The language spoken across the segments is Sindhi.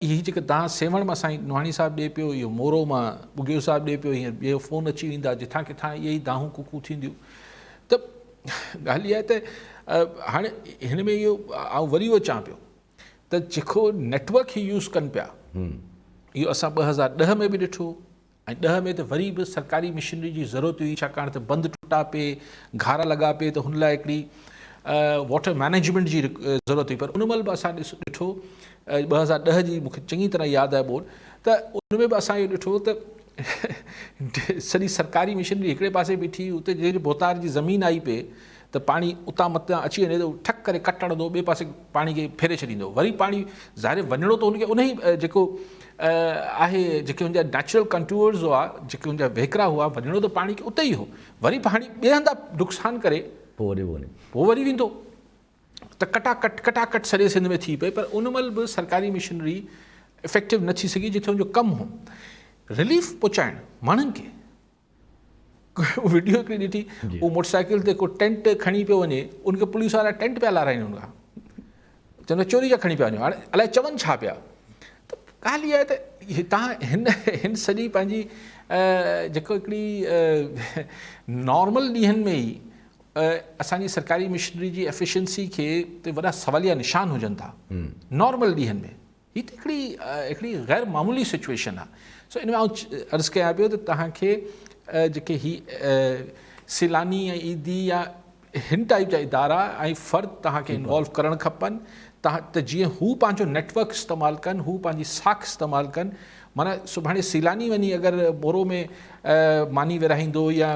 هي جيڪي دانهن سيوهڻ مان سائين نوحاڻي صاحب ڏي پيو، اهو مورو مان ٻگهيو صاحب ڏي پيو، هينئر ٻيو فون اچي ويندا، جتان ڪٿان اهي ئي دانهون ڪوڪون ٿينديون. ته ڳالهه اها آهي ته هاڻي هن ۾ اهو آئون وري اهو چوان پيو ته جيڪو نيٽورڪ هي يوز ڪن پيا اهو اسان 2010 ۾ به ڏٺو ۽ ڏهه ۾ ته وري به سرڪاري مشنري جي ضرورت هئي ڇاڪاڻ ته بند ٽٽا پئي، گهارا لڳا پئي ته هن لاء هڪڙي واٽر مئنيجمينٽ جي ضرورت هئي پر ان مهل به اسان ڏٺو 2010 جي مونکي چڱي طرح ياد آهي ٻوڏ ته ان ۾ به اسان اهو ڏٺو ته سڄي سرڪاري مشنري هڪڙي پاسي بيٺي اتي جنهن ڀوتار جي زمين آئي پئي ته پاڻي اتان مٿان اچي وڃي ته هو ٺڪ ڪري ڪٽ هڻندو ٻئي پاسي پاڻي کي ڦيري ڇڏيندو وري پاڻي ظاهر وڃڻو ته هن کي انهي جيڪو آهي جيڪي هن جا نيچرل ڪنٽوئرز هئا جيڪي هن جا وهڪرا هئا وڃڻو ته پاڻي کي اتي ئي هو وري پاڻي ٻئي هنڌا نقصان ڪري پوء وري وڃي پوء وري ويندو ته ڪٽا ڪٽ ڪٽا ڪٽ سڄي سنڌ ۾ ٿي پئي پر ان مهل به سرڪاري مشنري افيڪٽو نه ٿي سگهي جتي هن جو ڪم هو رليف پهچائڻ ماڻهن کي وڊيو هڪڙي ڏٺي هو موٽر سائيڪل تي ڪو ٽينٽ کڻي پيو وڃي ان کي پوليس وارا ٽينٽ پيا لارائين ان کان چون چوري جا کڻي پيا وڃو هاڻي الائي چون ڇا پيا ته ڳالهه اها آهي ته هتان هن هن سڄي پنهنجي جيڪو هڪڙي نارمل ڏينهن ۾ ئي اسانجي سرڪاري مشنري جي ايفيشنسي کي تي وڏا سواليا نشان هجن ٿا نارمل ڏينهن ۾ هي ته هڪڙي هڪڙي غير معمولي سچويشن آ سو ان ۾ آئون عرض ڪيان پيو ته توهان کي جيڪي هي سيلاني ۽ عيدي يا هن ٽائپ جا ادارا ۽ فرد توهان کي انوالو ڪرڻ کپن ته جيئن هو پنهنجو نيٽورڪ استعمال ڪن هو پنهنجي ساک استعمال ڪن معنيٰ سڀاڻي سيلاني وڃي اگر مورو ۾ ماني ورهائيندو يا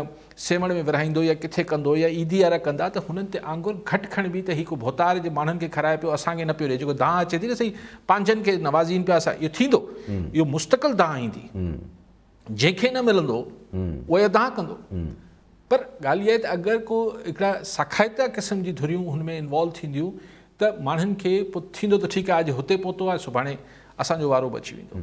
سيوهڻ ۾ ورهائيندو يا ڪٿي ڪندو يا عيدي وارا ڪندا ته هنن تي آڱر گهٽ کڻبي ته هي ڪو ڀوتار جي ماڻهن کي کارائي پيو اسان کي نه پيو ڏي جيڪو دانهن اچي ٿي نه سائين پنهنجن کي نوازين پيا اسان اهو ٿيندو اهو مستقل دانهن ايندي جنهن کي نه ملندو اهو اها دانهن ڪندو پر ڳالهه اها آهي ته اگر ڪو هڪڙا ساکائتا قسم جي ڌريون هن ۾ انوالو ٿينديون ته ماڻهن کي پوء ٿيندو ته ٺيڪ آهي اڄ هتي پهتو آهي سڀاڻي اسان جو وارو به اچي ويندو.